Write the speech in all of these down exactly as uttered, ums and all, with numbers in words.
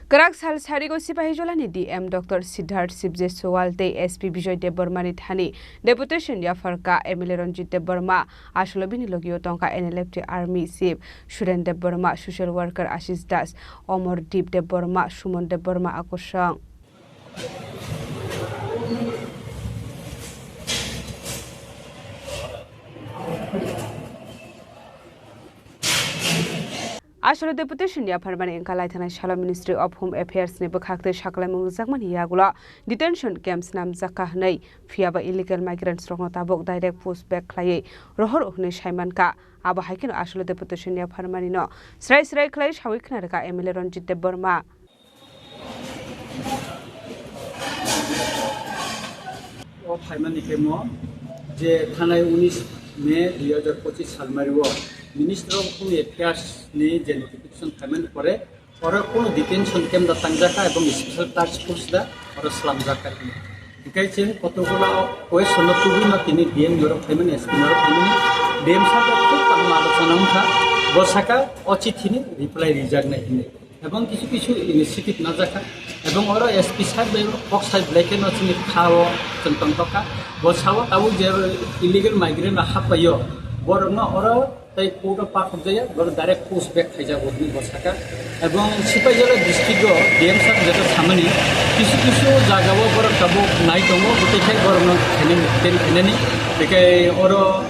Kwrak sal sarigo Sipahijolani D M Doctor Siddharth Sibje Sowal tei S P Bijoy Debbarmani thani deputation yapharkha M L A Ranjit Debbarma, asolo bini logio tongkha N L F T Army Chief Suren Debbarma, social worker Ashish Das, Omor Deep Debbarma, Suman Debbarma akosong. Asolo deputation yapharmani wngkha laithanai salo Ministry of Home Affairs ni bwkhak tei sakhlaimung rwjakmani yagulo detention camps namjakha hwnwi, phiyaba illegal migrants rokno tabuk direct push back khlaiwi rohor hwnwi saimankha. Abo hai kheno asolo deputation yapharmani no srai srai khlai sawi khna rwkha M L A Ranjit Debbarma. O phaimani khe mo je thanai unis May dui hajar pochis salmario Ministry of Home Affairs ni je notification phaimani pore oro kono detention camp da tangjakha ebong special task force da oro slamjakha. Hinkhe chwng kotokgola question no tubui no tini D M norok phaimani, S P norok phaimani, D M sir da khub kaham alochona wngkha, bo saka o chithi ni reply rijaknai hinwi. Ebong kisu kisu initiative najakha. Ebong oro S P side bai kok side belai kheno chini khao chwng tongtokha. Bo sao tabuk je illegal migrant rok happaio, borokno oro tei court o pathokjaya, borok direct push back khaijago hinwi bo saka. Ebong Sipahijala district o D M sir jeto samani kisu kisu jagao borok tabuk nai tongo, bwtwi khe borokno khainani, detain khainani. Tei khe oro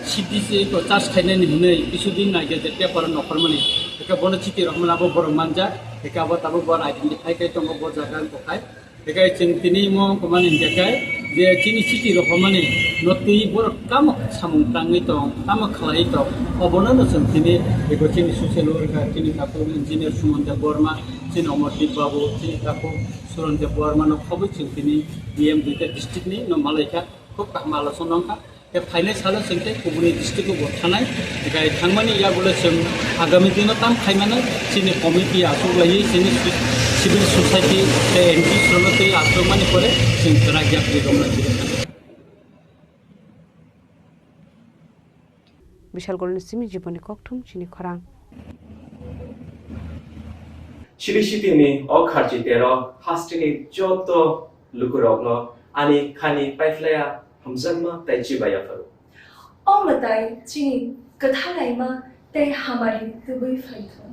C D C ko charge khainani hinwi kisu din naikhe je paper o nokhormani. Eka bono chiti rohormani abo borok manjak. Eka abo tabuk bo identify khai tongo bo jaga wngkha khai. Eka chwng tini mo wngkha mani hinkhe khai je chini chiti rohormani no twi borok tamo samung tangwi tong, tamo khlaiwi tong. Obono no chwng tini eko chini social worker, chini takhuk engineer Suman Debbarma, chini Omordeep Babu, chini takhuk Suran Debbarma no khobwi chwng tini D M duita district ni no malaikha. Khub kaham alochona wngkha. Tei phainai salo chwng tei kubuni district o bo thanai, tei thangmani yagulo chwng agami dino tam khaimano chini committee achuk laiwi chini civil society tei N G O rokno tei achukmani pore chwng kwrak yapri romna twiwi thangkha. Bishalgarhni simi Jiboni Kokthum chini khorang. Sri Sitini o kharchi tero hasteni joto lukurokno ani khani paiphlaiya hamjakma tei chibaiya phuru. O mwtai chini kwthalaima tei hamari tubui phaithung.